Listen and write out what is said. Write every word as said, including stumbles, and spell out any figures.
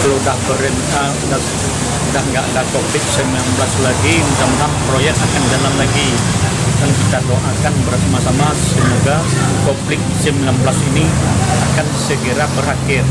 Kalau dah berhenti, dah, dah nggak ada covid sembilan belas lagi, mudah-mudahan proyek akan jalan lagi. Dan kita doakan bersama-sama semoga covid sembilan belas ini akan segera berakhir.